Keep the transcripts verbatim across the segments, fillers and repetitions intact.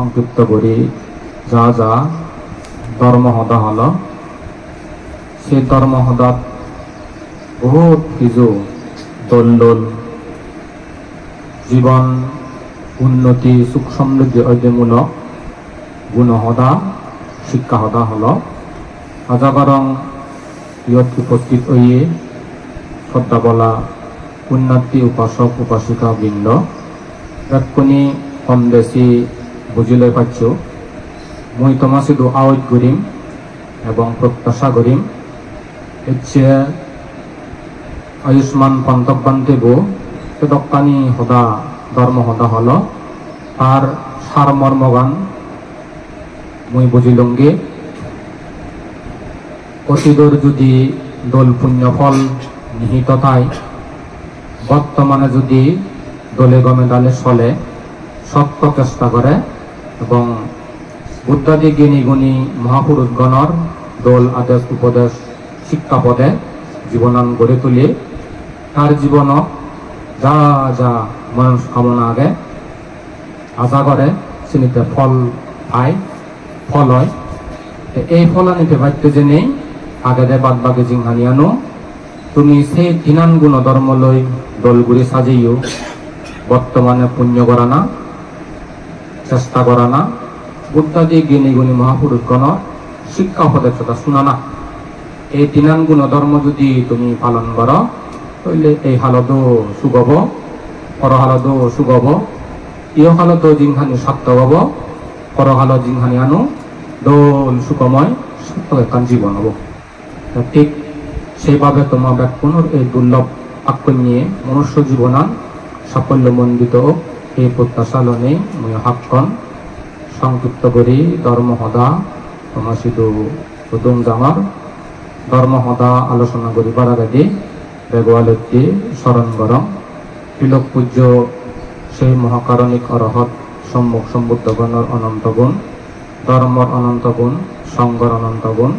Songkipto guri ja ja dhormo hoda holo, se dhormo hodat bohut hiju dol dol jibon unnoti, suk somriddhi oide mulok guno hoda, sikka hoda holo. Aja gorong iyot uposthit oye sroddhabola punnarthi upasok upasika brindo bekkune hom besi buji loi paccho. Mui toma sidu aoj gurim ebong prottasha gurim, ecche Ayushman Panthak Bhante bo sedokkani hoda, dhormo hoda holo, tar sar mormogan mui bujilungi. Otidor judi dol punyo phol nihito thai, bortomane judi dole gome dale sole, sotto chesta gore ebong Buddhadi gyani guni mohapurusgonor dol adesh upodesh sikka pode jibonan gori tuli, tar jibono ja ja monos kamona age, aja gore sinite phol pai, phol oi. Te ei pholani pebatte jenei agede bad bagi jinghaniano tumi se tinan guno dhormo loi dol guri sajeyo, bortomane punyo gorana, chesta gorana, Buddhadi gyani guni mohapurusgonor sikka upodesh hoda sunana. Ei tinan guno dhormo judi tumi palon goro, toile ei halodo suk obo, poro halodo suk obo, iho halodo jinghani sartok obo, poro halo jinghaniano dol sukomoy sartok ekkan jibon obo. Thik sebabe toma bekkunor ei durlob akkonye monusso jibonan saffollo mondito ok, ei prottasha lonei mui hakkon songkipto guri dhormo hoda toma sidu hudung jangor. Dhormo hoda alochona guribar agedi bego alotte soron gorong. Tilok pujjo sei mohakarunik orohot sommuk sombuddhogonor ononto gun, dhormor ononto gun, songhor ononto gun.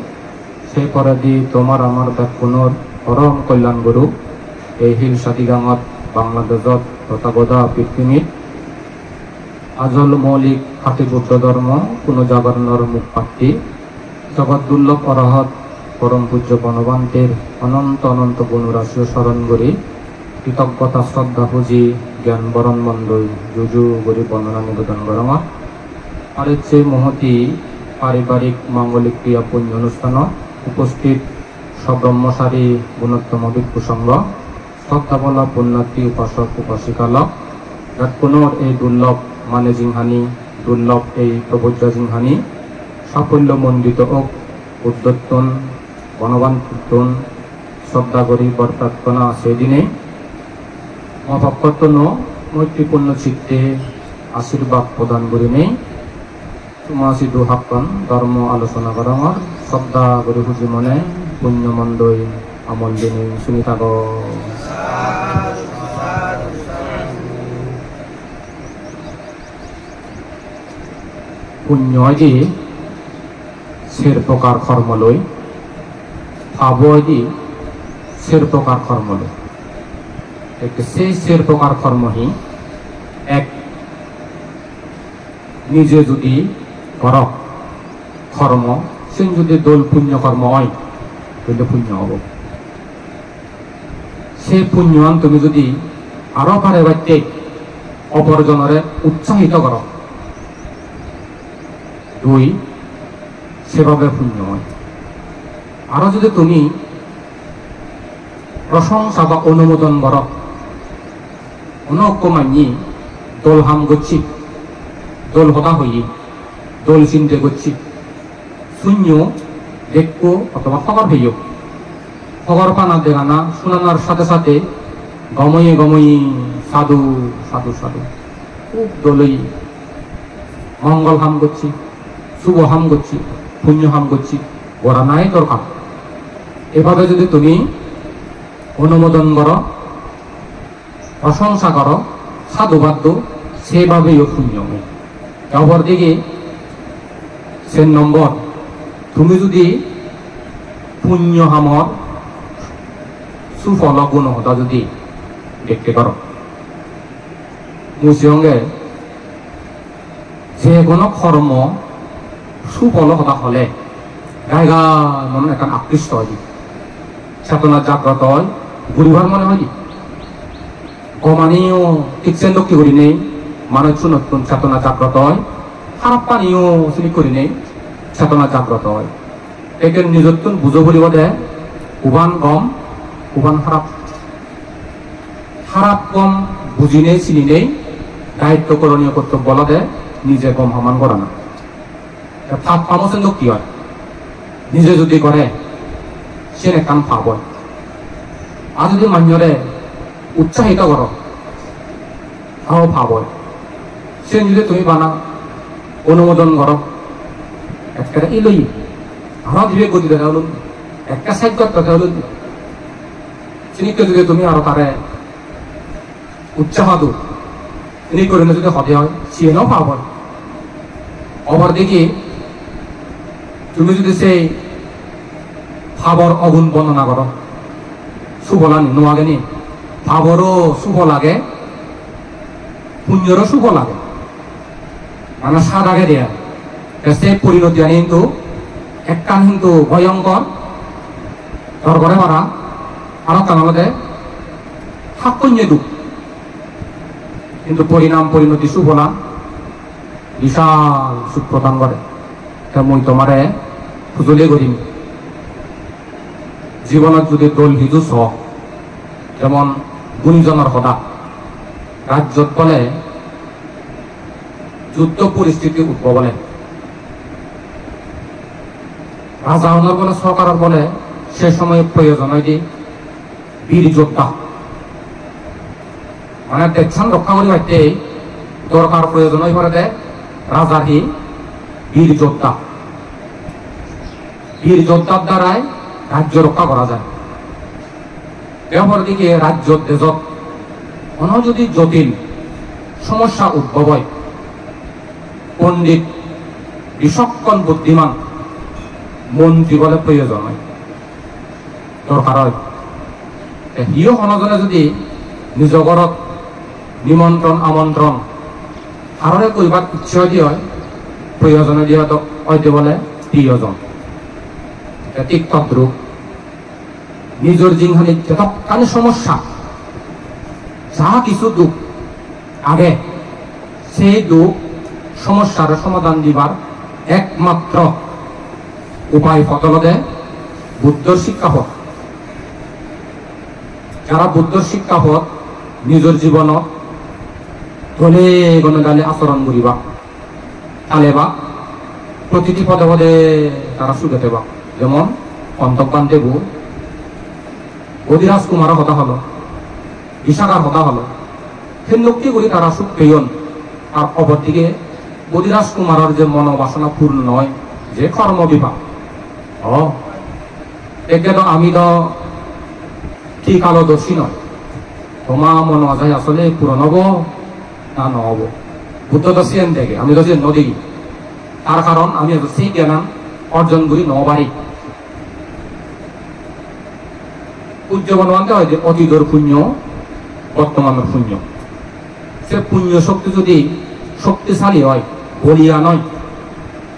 Se poredi tomar amar bekkunor porom kolyan guru, ei Hil Sadigangot, Bangladeshot, totha goda pittimit ajol moulik khati Buddho dhormo, punojagoronor mukpatti, jogot durlob orohot, porom pujjo Bonobhanter ononto ononto gunor rasiyo soron guri, kritoggota, sroddha, huji, gyan boron mondoi ju ju guri bondona nibodon gorongor. Ar ecche mohoti paribarik mangolik kriya punyo onusthanot uposthit sobrahmachari gunottomo bhikkhu songho, sroddhabola punnarthi upasok upasika lok, bekkunor ei durlob mane jinghani, durlob ei probojja jinghani saffollo mondito ok, Buddhottun, Bonobhantettun sroddha guri bor prarthona sei dinei mo pokkottuno moitripunno chitte ashirbad prodan gurinei toma sidu hakkon dhormo alochona gorongor, sroddha guri huji mone punyo mondoi amol dinei suni thago. Punyo oide ser prokar kormo loi, pabo oide ser prokar kormo loi. Ek sei ser prokar kormo hi? Ek, nije judi goro kormo, sen judi dol punyo kormo oi, toile punyo obo. Se punyoan tumi judi aro pare batte opor jonore utsahito goro, dui, sebabe punyo oi. Aro judi tumi prosongsa ba onumodon goro, hono ekko manye dol ham gocche, dol hoda hoye, dol sinte gocche, sunyo, dekko, otoba hobor peyo. Hobor pana degana sunanar sate sate gom oye, gom oye, sadhu, sadhu, sadhu. Hub dol oye. Mongol ham gocche, subo ham gocche, punyo ham gocche, gorana dorkar. Ebabe judi tumi onumodon goro, prosongsa goro, sadhubad do, sebabeyo punyo oi. Te opordige, sen nombor, tumi judi punyo hamor sufolo guno hoda judi dekte paro, mui siyonge Je hono kormo sufolo hoda hole gai gai mon ekkan akristo oi, chetona jagroto oi, guribar mone oi. Gomaniyo thik sen dokke gurinei manucchunottun chetona jagroto oi, harappaniyo senik gurinei chetona jagroto oi. Ekken nijottun bujo puribo de, huban gom, huban harap. Harap gom bujinei sininei daitto koroniyo kortobbo olode nije gom haman gorana. Te pap kamo sen dokke oi. Nije judi gore, siyen ekkan pap oi. Ar judi manjore utsahito goro, tao pap oi. Siyen judi tumi bana onumodon goro, ekkere iloi, aro dibe godi dega olun, ekke sajjot dega olun. Sinikke judi tumi aro tare utsaho do, ini gurinei judi hode oi, siyeno pap oi. Opordige tumi judi sei pabor ogun bornona goro, subolani no ageni, paboro subol age, punyoro subol age. Mane sad agede ai. Te se porinotiyani hintu ekkan hintu bhoyonkor, dor gore para, aro ekkan olode hakkonye duk. Hintu porinam porinoti subolan bishal suk prodan gore. Te mui tomare hujuli gorim. Jibonot judi dol hiju so, jemon gunijonor hoda, rajjot bole juddo poristiti udbhob ole. Raja honor bole, sorkaror bole, se somoy proyojon oide bir joddha. Mane dejchan rokka guribatte dorkar proyojon oi porede rajar hi bir joddha. Bir joddhar darai rajyo rokka gora jai. Te opordige rajyot dejot hono judi jotil somossa udbhob oi, pondit, bisokkon buddiman montri bole proyojon oi, dorkar oi. Te hiyo hono jone judi nijo gorot nimontron amontron harore guribar icche oide oi, proyojon oide oi, oide bole priyojon. Te thik todrup nijor jinghani jotokkani somossa, ja kichu duk age, sei duk somossar somadan dibar ekmatro upai pot olode Buddhor sikka pot. Jara Buddhor sikka pot nijor jibonot dole gone dale achoron guribak, talebak, protiti pode pode tara suge tebak. Jemon Kontok Bhante bo Bodhi Rajkumaro hoda holo, Visakar hoda holo, hendokke guri tara suk peyon. Ar opordige Bodhi Rajkumaror je mono basona purno noi, je kormo bipak. O, ekke do ami do ki kalo dosi noi. Toma mono ajai asole puron obo na no obo? Buddho do siyen dege, ami do siyen no degi. Tar karon ami ejo sei gyanan orjon guri no pari. Pujjo Bhagabante hoide otidor punyo, bortomanor punyo. Se punyo shokti jodi shoktisali oi, boliyan oi,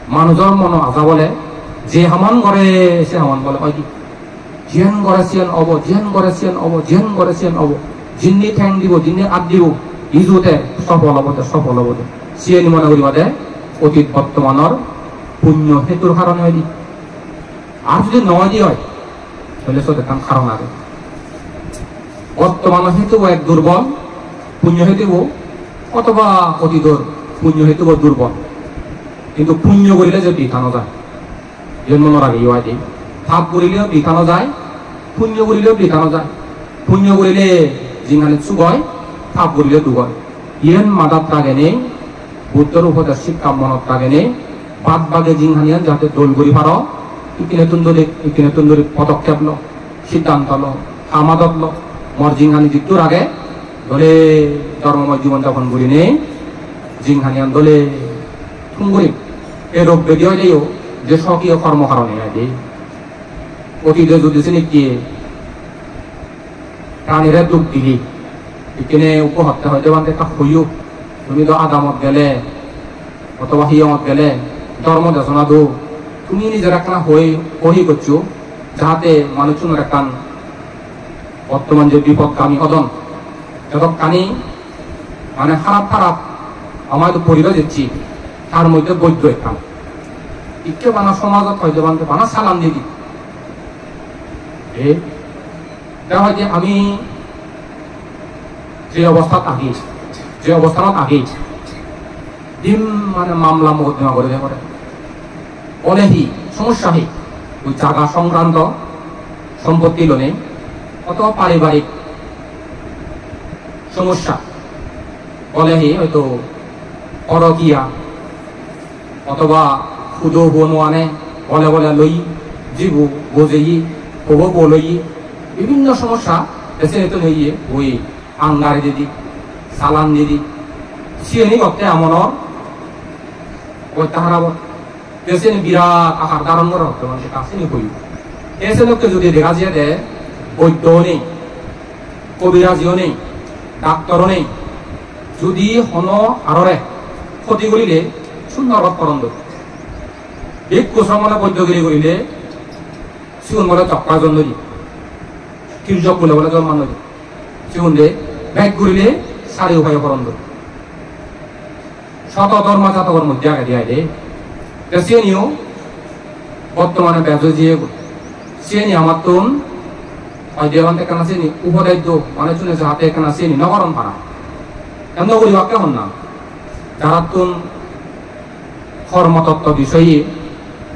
manujor mono aja bole, je haman gore se haman bole oi di. Jiyen gore siyen obo, jiyen gore siyen obo, jiyen gore siyen obo. Jinni theng dibo, jinni at dibo, ijute sofol obo de, sofol obo de. Siyeni mone guribade otit bortomanor punyo hetur harone oi di. Ar jodi no oi di oi, tole sot ekkan karon age. Bortomano hetubo ek durbol, punyo hetubo, othoba otidor punyo hetubo durbol. Hintu punyo gorile je bitha no jai. Iyen mone ragiyo adi. Pap gurileyo bitha no jai, punyo gurileyo bitha no jai. Punyo gurile jinghani suk oi, pap gurile duk oi. Iyen madat ragenei, Buddhor upodes sikka monot ragenei, bad bagi jinghaniyan jate dol guri paro, ikkinettun duri, ikkinettun duri podokkep lo, siddhanto lo, hamadot lo, mor jinghani jiddur age, dole dhormomoy jibon japon gurinei, jinghaniyan dole thum gurim. Ei rog bedi oileyo je swakiyo kormo karone oi de. Otide jodi sinikke pranire duk dili, ikkine ukko hotte hoide bhante ekka hoyo, tumi do adamot gele, Otoba hiyongot gele dhormo desona do, tumi nijore ekkana hoi, hoi goccho, jahate manuchunor ekkan bottoman je bipodgami odon, jodokkani mane harap harap ama idu poribesh ecche, tar moddhe boiddo ekkan. Ikke bana somajot hoide bante bana salan didi. E, Te hoide ami je obosthat agi, je obosthanot agi, dim mane mamla mokoddima guri de pore. Ole hi, somossa hi? Oi jaga songkranto sompotti lonei, oto paribarik somossa. Ole hi, oito porokiya, otoba hudo huo no ane, bole bole loi, jibu bojeyi, hobo bo loi, bibinno somossa, te siyeni to loiye, oi, angari didi, salan didi, siyeni gotte amonor, obosta harap ot. Te siyeni birat akar dharon goro hotte mane ta siyeni hoyo. Te senokke judi dega jiyede, boiddo nei, kobirajiyo nei, daktoro nei, judi hono harore hoti gurile, sunnor got poron doi. Bhikkhu sromone boiddogiri gurile, sigun bole jokka jon noi, tirjok bole bole jonman noi. Sigun de bek gurile sari upaye poron doi. Soto dhormo jatokor moddhe agede ai de. Te siyeniyo bortomane bej oi jiyegoi. Siyeni amattun hoide bante ekkana siyeni upodes do, manuchune jahate ekkana siyeni no goron para. Em no guribakke honna. Jarattun kormo totto bisoye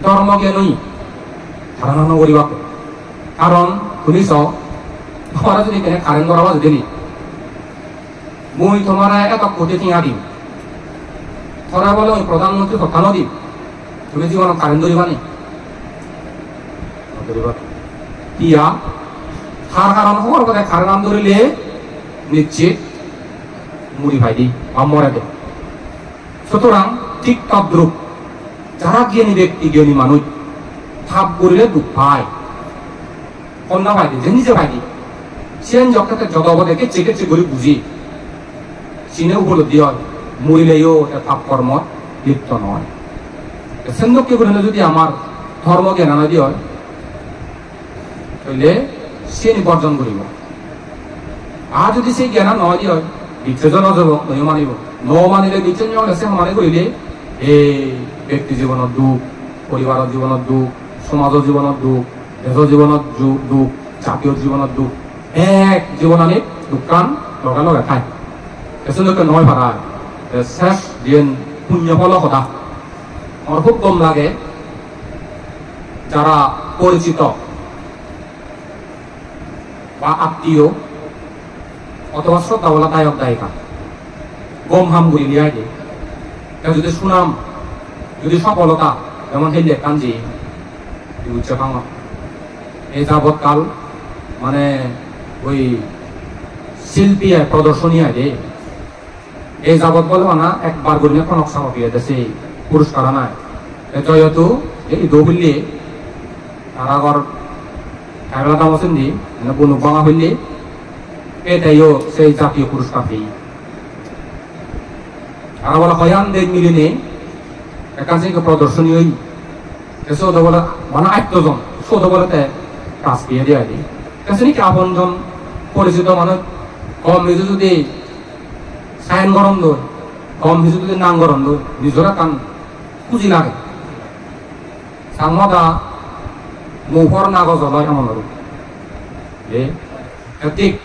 dhormo gyan oye, tara no guribakke. Karon tumi so, tomare judi ekkene current goraba judi ni, mui tomare etok koti tenga dim. Tore bole mui prodhan montri hotta no dim. Tumi jibonot current dhoriba ni? No dhoriba. Iya? Har karon hobor pode current an dhorile nischit muri paide ba morede. Sutorang thik todrup, jara gyani bekti, gyani manuj, pap gurile duk pai. Honna paide, je nije paide. Siyen jokke te jodo obode kecche kecche guri buji. Sine upolobdhi oi, murileyo te pap kormot lipto noi. Te sen dokke gurinei judi amar dhormo gyan anadi oi, toile siyeni borjon guribo. Ar judi se gyanan no oi, bicchejo no jebo, noyo manibo. No manile bicchejo no ole se hamani gurile ei bekti jibonot duk, poribaror jibonot duk, somajo jibonot duk, dejo jibonot ju-, duk, jatiyo jibonot duk. Ek jibonanit dukkan loge loge thai. Te sen dokke noi para. Te ses diyen punyo pholo hoda. Amar hub gom lage, jara porichito ba attiyo otoba sroddha bola dayok dayika gom ham gurile aide. Te judi sunam, judi sopolota, jemon helle ekkan je, ibucche pangor. Ei jabot kal, mane, oi silpi ai, prodorsoni aide. Ei jabot bole bana ekbar gurinei Konok Saba piyede sei puroskar anai. Te joyotu ei idu pille tara ghor Kaibela damo sindi, mane bunuk banga pille, eteyo sei jatiyo puroskar peye. Aro bole hoyan dej milinei ekkan se prodorsoni oye. Te siyot bole bana atto jon, siyot bole te prize peye de aide. Te sini ki apon jon porichito manuj gom hiju judi sign goron doi, gom hiju judi nang goron doi, nijor ekkan huji lage. Changma da mu por nagoj olo emon olo. E, te thik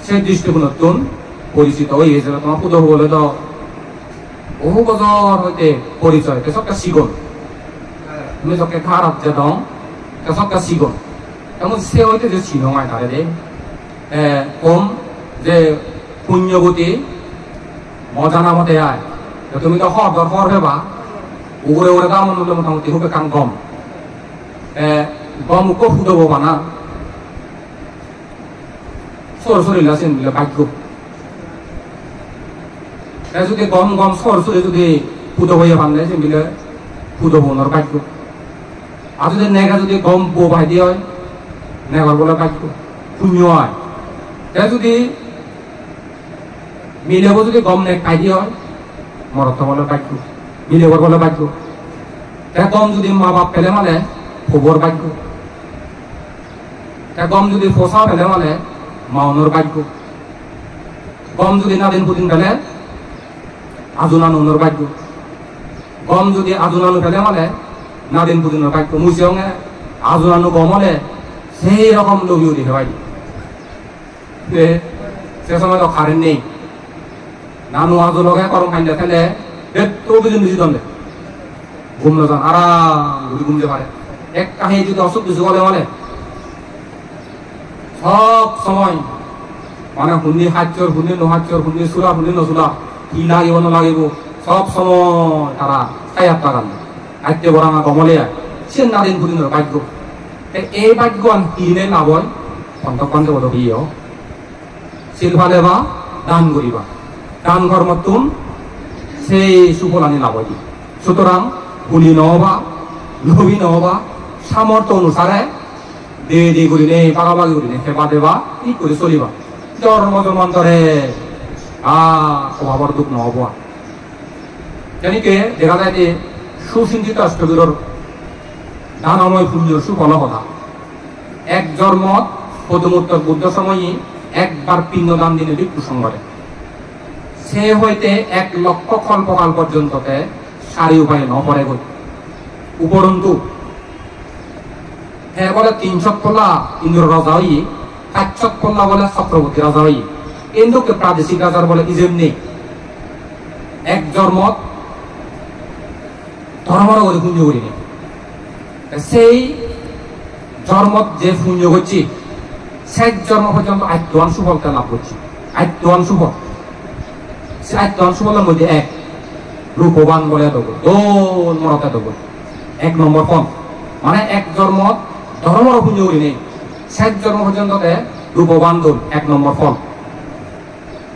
se dristigonottun porichito oye, jemon tomar pudo hobole do bohu bojor hoite porichoy, te sokke sigon. Tumi sokke tharat jedong, te sokke sigon. Emon se hoite je sinong ai tare de. E, hom je punyoboti mo jana mote ai. Te tumi do hor dor hor peba. Ugure ugure damon ole motamuti hub ekkan gom. Te gom ukko pudobo bana. Sor sorila sen bile bhaggo. Te judi gom gom sor sori judi pudobo ye panle sen bile pudobo onor bhaggo. Ar judi nega judi gom bo paide oi, negor bole bhaggo. Punyo oi. Te judi milebo judi gom nek paide oi, morotto bole bhaggo. Milebor bole bhaggo. Te gom judi ma bap pele male pobor bhaggo. Te gom judi posa pele male maunor bhaggo. Gom judi nadin pudin pele ajunanunor bhaggo. Gom judi ajunanu pele male nadin pudinor bhaggo. Mui seyonge ajunanu gom ole sei rokom lobi udi hebai di. Te se somoy to current nei. Nanu aju loge gorom pande thele betto bijin biji donde. Gum no jan, aram guri gum je pare. Ekka he judi osuk bisuk ole male sob somoy mane hundi hajjor, hundi no hajjor, hundi sular, hundi no sular, hi lagibo no lagibo, sob somoy tara sayat tagan. Atte boranga gom ole ai. Siyen nadin pudinor bhaggo. Te ei bhaggoan hine lab oi? Pontok bhante bodo hiyo. Sil paleba, dan guriba. Dan kormottun sei supholani lab oide. Sutorang, huli no oba, lobi no oba, samortho onusare de de gurine, bagabagi gurine, heba deba, thik guri soliba. Jormo jormantore, ah, obabor duk no obo ar. Jani ke dega jai je susinjito Asthogiror danomoy punyor sufolo hoda. Ek jormot Podumuttor Buddho somoye ekbar pinno dan dine bhikkhu songhore. Se hoite ek lokkho kolpokal porjonto te sari upaye no poregoi. Uporontu te bole tin shot polla Indro raja oye, pach shot polla bole Chakraborti raja oye. Ei dokke pradeshik rajar bole ijem nei. Ek jormot doromoro guri punyo gurinei. Te sei jormot je punyo gocche, sej jormo porjonto attoan sufol te lab gocche. Attoan sufol. Se attoan sufolor moddhe ek, rupoban bole edo goi, dol morot edo goi. Ek nombor phol. Mane ek jormot doromoro punyo gurinei, sej jormo porjonto te rupoban dol, ek nombor phol.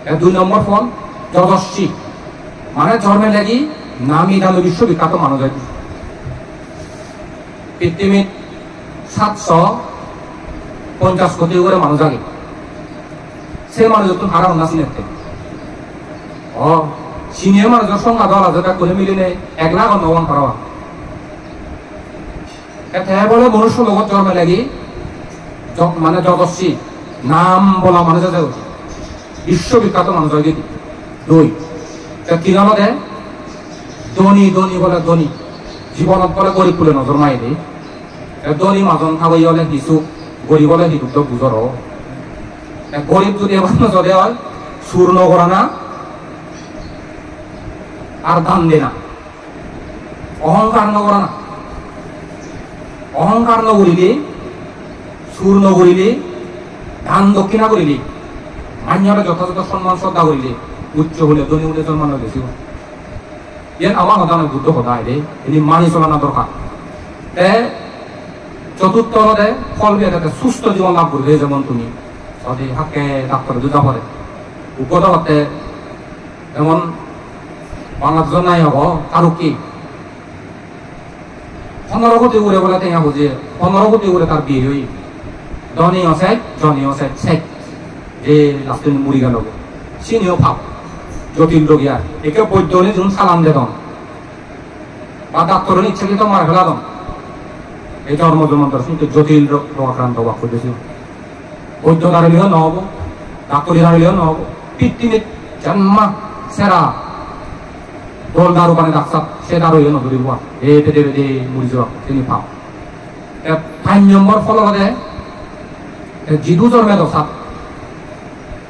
Te dui nombor phol, jojosswi. Mane jorme legi nami dami biswobikkhyato manuj oide. Pittimit satso ponchas koti ugure manuj age. Se manujottun hara honna sinette? O, siniye manujor songha dol aje, bekkune milinei ek lakh-o no obon parapang. Te te bole manusso logot jorme legi jo-, mane jojosswi, nam bola manuj oide, biswobikkhyato manuj oide. Dui. Te tin olode dhoni, dhoni bole dhoni. Jibonot bole gorib bole no jormaide. Te dhoni majon thagoye ole hi suk, gorib ole hi duk dok bujor o. Te gorib judi ebar no jode oi, sur no gorana ar dan dena. Ohongkar no gorana. Ohongkar no gurile, sur no gurile, dan dokkina gurile, manjore jothajotho sonman sroddha gurile, uccho hule, dhoni hule jonmano besi hule. Iyen ama hoda noi, Buddho hoda ede, ini mani solana dorkar. Te choturtho olode phol biya jate susto jibon lab guribe, jemon tumi jodi hakke doctor-o duja pore. Uggo do hotte Emon Bangladeshot nahi obo, Taruki. Pondro koti ugure bole tenga buje, pondro koti ugure tar biye oye. Dhoni o sej, joni o sej, sej. Je lasteni muri gelo. Siniyo pap. Jotil rogi ar. Ekke boiddo ni jun salan dedon. Ba doctor-un icche ki to mare feladon. Ei jormo jormantor sinte jotil ro-, rog akranto obak hoide sigun. Boiddo darileyo no obo, doctor-i darileyo no obo. Pittimit jemma sera dol daru bane daksat, se daruyo no duribo ar. Ei pede pede muri jebak, sini pap. Te pach nombor phol olode, te jidu jorme do sat,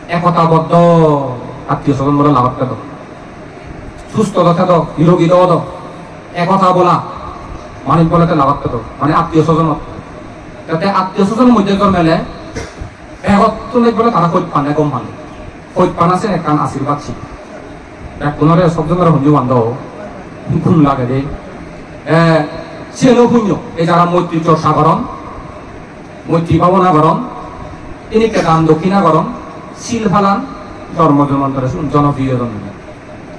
ekota boddo attiyo sojon bole lagot pedo. Susto do thedo, nirogi do odo, ekota bola manuj bole te lagot pedo, mane attiyo sojonot. Te, te attiyo sojon moddhe jormele begottun bej bole tara hoj pane gom pane. Hoj pana sen ekkan ashirbad si. Bekkunore sob jonore hunyo bando, gun lage de. Eh, siyeno hunyo, ei jara moitri chorcha goron, moitri bhabona goron, inikke dan dokkina goron, sil palan, jormo jormantore sun jonopriyo jon.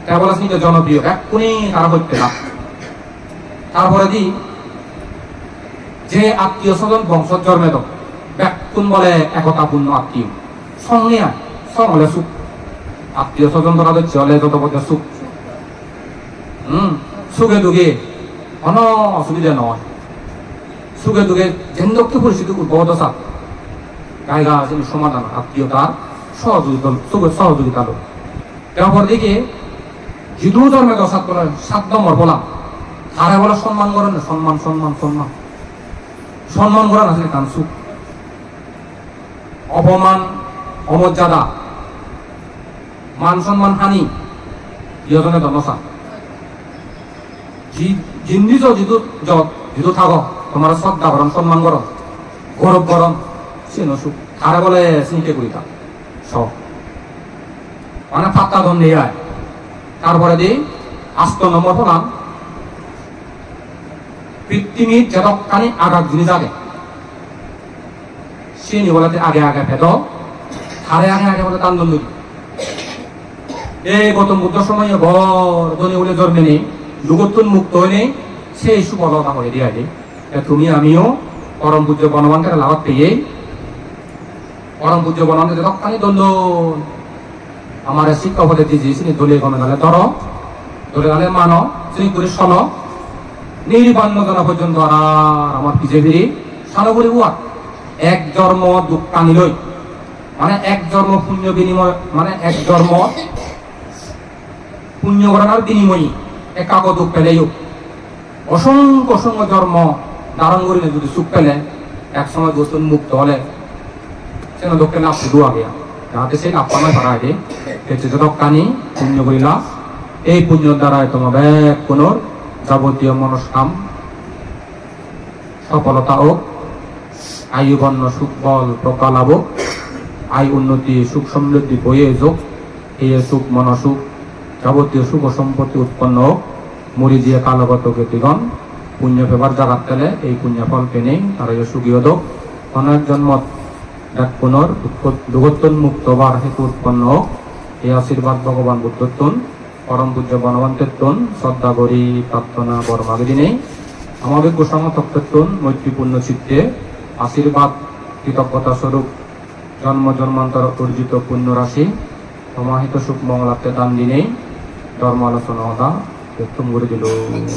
Te bole sun jonopriyo, bekkune tara hotte na. Tar poredi je attiyo sojon bongsot jormedon, bekkun bole ekota punno attiyo. Song nei ar, song ole suk. Attiyo sojon dora docche ole joto bodo suk. Hmm, Suge duge hono osubide noi. Suge duge jendokke poristiti udbhob odo sat, gaiga sini somadan, attiyotar sohojogita, sohojogita loi. Tar poredi jidu jorme do sat bole sat nombor phola, tare bole sonman goron na, sonman, sonman, sonman. Sonman goron asole ekkan suk. Opoman, omojjada, man sonman hani, iyojone do no san. Ji-, jindi jo jidu jot, jidu thago, tomare sodda goron, sonman goron, gorob goron, siyen o suk. Tare bole sinte guri ta. So. Mane patta don nei ai. Tar poredi asto nombor pholan, pittimit jedokkani agak jinis age, siyeni olode age age pedo, tare age age olode dan don duri. Ei Gautam Buddho somoye bor dhoni ole jormene, dugottun mukto oine, sei subholo ta hoye de ai de. Te tumi amiyo Porom Pujjo Bonobhantere lagot peye, Porom Pujjo Bonobhante jedokkani don don amare sikka pode diji, sini dole gome dale doro, dole dale mano, sini guri solo. Nirban no jona porjonto ar amar pije piri sano guri uar. Ek jormo duk tani loi, mane ek jormo punyo binimoy, mane ek jormo punyo goranar binimoye ekkago duk peleyo osongkho osongkho jormo dharon gurinei judi suk pele, ek somoy dugottun mukto ole, seno dokke lab hudu age? Jahate sei labban oi para ede, ecche jodokkani punyo gurila, ei punyor darai toma bekkunor jabotiyo monoskam sopholota ok, ayu bonno suk bol progga lab ok, ay unnoti suk somriddhi boye ejok, heye suk mono suk, jabotiyo suk sompotti utponno ok, muri jiye kalogoto getigon, punyo pebar jagat tele ei punyo phol penei tarayo sugi odok, hono ek jonmot bekkunor dukko-, dugottun mukto obar hetu utponno ok, ei ashirbad Bhogoban Buddhottun, Porom Pujjo Bonobhantettun sodda guri prarthona bor magi dinei, ama bekku songho tokkettun moitri punno chitte ashirbad kritoggota sorup jonmo jonmantor orjito punno rasi toma hito suk mongolatte dan dinei dhormo alochona hoda bekkum guri dilung.